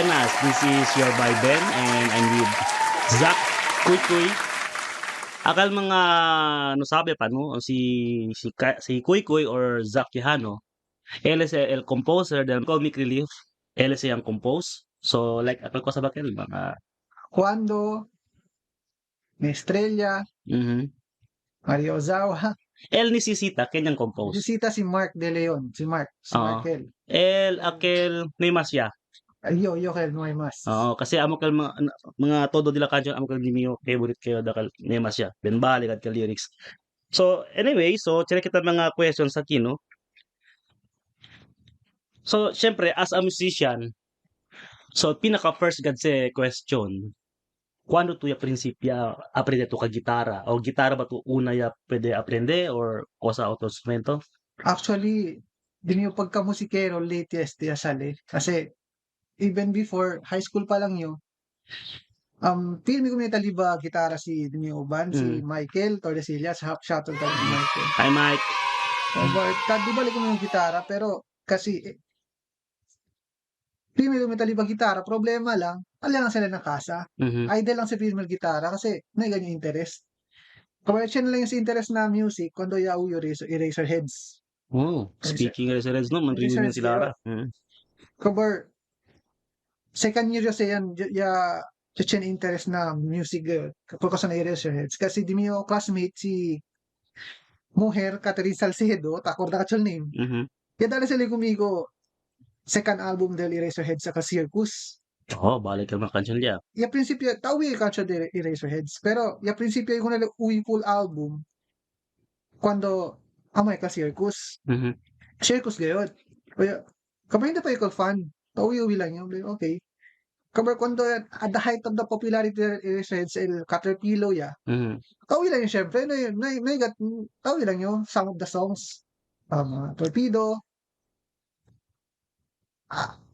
Buenas, this is your by Ben and I'm with Zach Kuy Kuy. Akal mga no sabe pa no si Kuy Kuy or Zach Quijano. Él es el composer del Comic Relief. Él es ang compose. So like akal ko sa bakel mga Cuando, Mi Estrella, Maria Ozawa. El necesita kenyang compose. Necesita si Mark De Leon, si Mark, si Oo. Markel. El aquel no hay más ya. Ay, yo kel no hay más. Oo, kasi amo kel mga todo de la canción amo kel mío favorite kayo dakal no hay más ya. Ben balik at lyrics. So anyway, so tsere kita mga questions sa kino. So syempre as a musician, so pinaka first gad se question, cuando tu ya principia aprende tu ka gitara o gitara ba tu una ya pwede aprende or cosa otro instrumento? Actually, din yung pagka-musikero latest ya sale. Kasi even before high school pa lang yo, pirmi ko may taliba gitara si dinyo uban, si Michael Tordesillas, half shuttle kami si Michael. Hi Mike. Oh, but di balik ko yung gitara pero kasi eh, pirmi ko may taliba gitara, problema lang, ala lang sila ng kasa. Idle lang si pirmi gitara kasi na ganyan interest. Kaya siya na lang yung si interest na music cuando ya Eraserheads. Oh, speaking Eraserheads no, man Eraserheads sila ra. Cover second year kasi yan ya siya interest na music kapag sa Eraserheads kasi di mi classmate si Mujer Catherine Salcedo, takorda ka name. Kaya dala sila kumigo second album del Eraserheads sa Circus. Oh, balik ka mga kansyon niya. Ya prinsipyo, tawi ka siya del Eraserheads. Pero ya prinsipyo yung nila uwi full album cuando amay ka Circus. Circus gayon. Kaya, kapag hindi pa ikaw fan, pauwi-uwi lang yun. Okay. Kapag cuando at the height of the popularity del Eraserheads, el Caterpillar ya, pauwi lang yun syempre. Pauwi lang yun, some of the songs. Torpedo.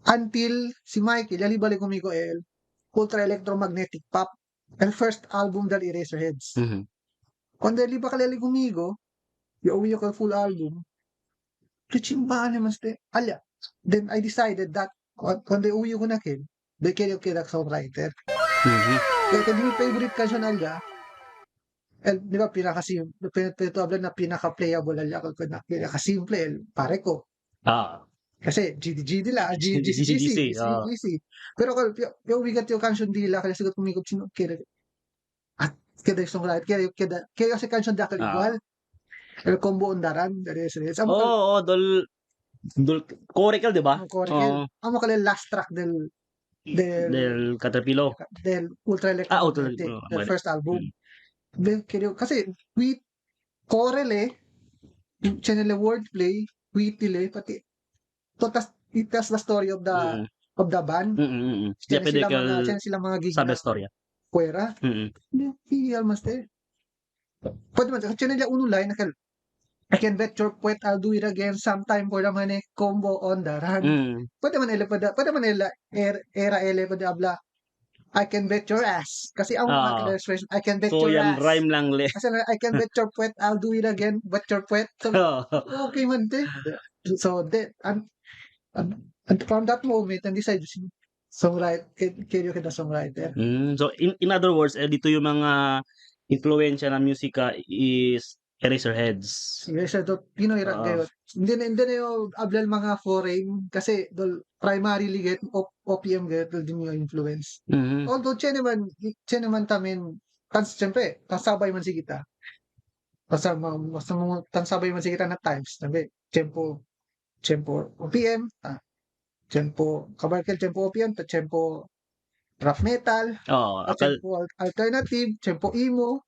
Until si Michael, yali balik kumigo el Ultra Electromagnetic Pop, el first album del Eraserheads. Cuando eli ba kaleli kumigo, yo uwi ko full album, Chimba naman ste. Alya. Then I decided that cuando uwi ko na kin, de kaya kaya songwriter. Kaya kaya mi favorite canción alya, el, di ba pinaka na pinaka-playable alya, pinaka-simple, el pare ko. Kasi GDGD la, G, G, G, C, GGC, C, G, C. Pero kung yung uwigat yung canción dila, kaya sigat kumikot sino, kaya, at kaya songwriter, kaya, kaya, kaya kasi canción dakal igual. El combo ondaran, dari sa amo Oo, oh, dol dol Coracle, di ba? Ang Coracle. Amo kala last track del del Del Caterpillar. Del Ultra Ultra Electromagnetic, Electro, del bueno. first album. Del kaya kasi we Corel eh, channel wordplay, witty pati to tas it tells the story of the of the band. Siya pwede Sila mga, kal sila mga gig sabi na storya. Puwera. Hindi, almas te. Pwede man, channel ya uno line na kal I can bet your puwet I'll do it again sometime for the money combo on the run. Pwede man ela pwede man ela era ele pwede habla I can bet your ass. Kasi ang mga expression, I can bet So your yan ass. Rhyme lang le. Kasi I can bet your puwet I'll do it again, but your puwet. So, okay man te. So de, and from that moment and decide songwriter, kaya kita songwriter. So in other words, eh, dito yung mga influensya ng musika is Eraserheads. Eraserheads, Pinoy rock gayon. Hindi na yung ablal mga foreign kasi dol primarily get OPM gayot dol din yung influence. Although siya naman tamin tans syempre tansabay man si kita. Basta mo tansabay man si kita na times, sabi tiempo tiempo OPM, tiempo kabarkel tiempo OPM, ta tiempo rock metal, Oo, akal tiempo alternative, tiempo emo.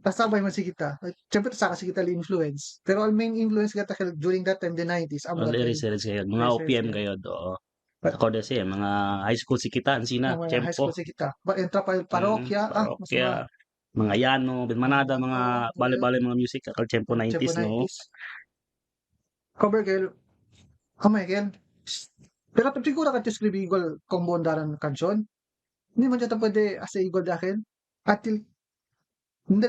Tasabay man si kita. Siyempre, saka si kita influence. Pero ang main influence kita during that time, the 90s, amo All ka Eraserheads kayo. Mga Eraserheads OPM kayo. kayo, oo. But Ako kasi, mga high school si kita, ang sina, Mga high tiempo. school si kita. But entra pa yung parokya, mas Parokya, mga Yano, Manada, mga bale-bale mga music, akal tiempo 90s, Tiempo no? 90s. Cover girl, oh my God. Pero siguro ka escribe igual combo andaran canción. Hindi man siya pwede ase igual dahil. Until hindi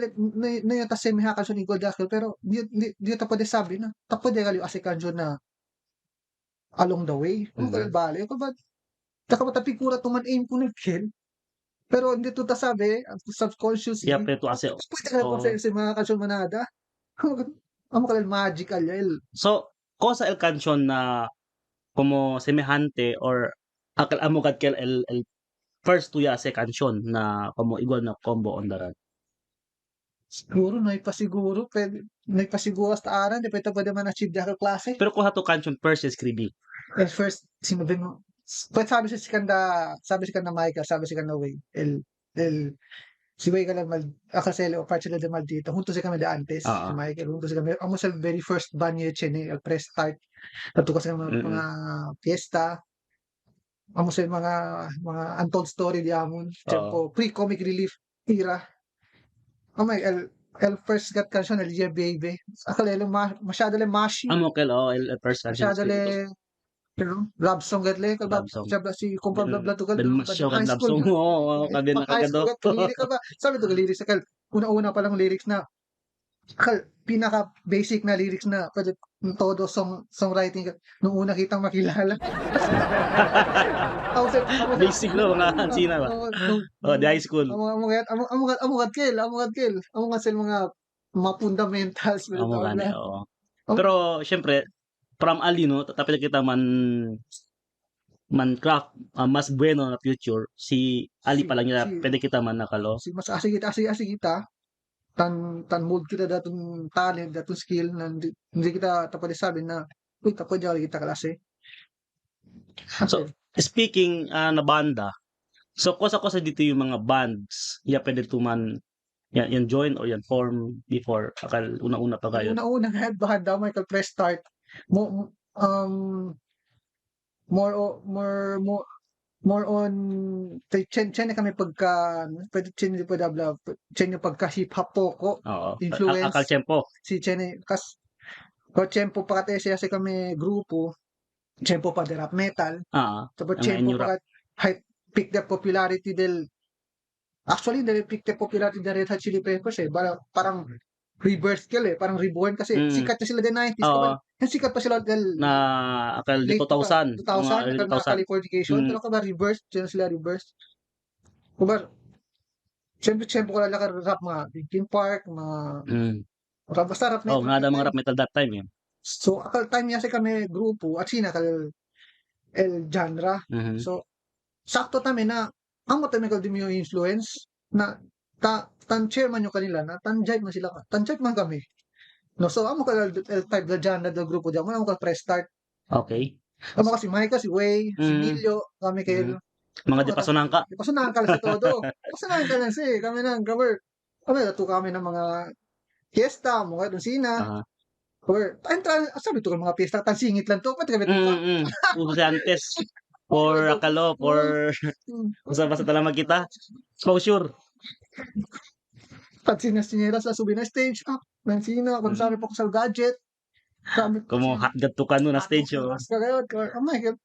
na yung tas semi canción igual dahil pero di ta pwede sabi na ta pwede kali ase canción na along the way. Kung bale, kung ba Taka matapikura tuman aim ko nag-kill. Pero hindi to sabi, subconsciously. Yeah, pero to ase. Pwede ka na sa mga kansyon manada. Amo ka magical el. So, cosa el canción na como semejante or akal amo kad kel el first tuya se canción na como igual na combo on the run. Siguro no ipasiguro pwede no ipasiguro hasta aran di pwede pwede man achieve dahil klase. Pero kuha to canción first escribí. El first sinabi mo pues sabi si kanda Michael, sabi si kanda Way, el si Way kala mal akaselo o part sila de maldito junto si kami de antes si Michael junto si kami amo sa very first band niya chene el press start tato kasi mga fiesta amo sa mga untold story di amon tiempo pre-comic relief era. Oh my, el first got canción el Yeah Baby. Akala masyado le mashy. Amo kel oh el first canción. Masyado le love song gat le kalba si kompa bla bla to kal. Masyado love song. Oo, kabi na kagado. Sabi to lyrics akal una-una pa lang lyrics na akal pinaka basic na lyrics na pwede todo songwriting nung una kitang makilala. Basic no mga sina ba. Oh, the high school. Amo kat amo kat mga fundamentals pero gani, oo. Pero syempre from Ali no tapos kita man craft mas bueno na future si Ali pa lang niya pwede kita man nakalo. Si mas asig kita tan mold kita datong talent datong skill na hindi kita tapos sabi na uy tapos jali kita klase. So speaking na banda, so kosa-kosa dito yung mga bands ya pwede tuman yan join or yan form before akal una-una pa kayo. Una-una nga banda Michael press start mo more on chen kami pagka pwede chen pwede bla chen yung pagka hip hop poko influence akal tiempo si chen kas ko tiempo pa kate siya kami grupo tiempo pa de rap metal tapos tiempo pa kat pick the popularity del actually del pick the popularity del Red Hot Chili Peppers eh parang rebirth kel eh parang reborn kasi sikat na sila del 90s sikat pa sila del na akal 2000 2000 na Californication pero ka ba reverse diyan sila reverse kuba siyempre ko lang rap mga Linkin Park mga rap basta rap metal. Oh, nga mga rap metal that time eh. So akal time niya kasi kami grupo at sina kal el genre. So sakto tami na amo tami kal yung influence na tan chairman yung kanila na tan jive man sila tan jive man kami. No, so amo ka el type the genre del grupo diyan, amo ka press start. Okay. Amo kasi Michael, si Way, si Milio, kami kayo. Mga di pasonangka. Di pasonangka lang sa todo. Pasonangka lang si kami nang cover. Kami dato kami ng mga fiesta, mga dun sina. Cover. Entra, sabi to mga fiesta, tan singit lang to, pati kami to. Uso antes for akalo, for basta basta lang magkita. Exposure. Pag sinasingera sa subi na stage, Nansina, kung sabi po ko sa gadget. Sabi, Como hotgat to kano na stage. Oh my God.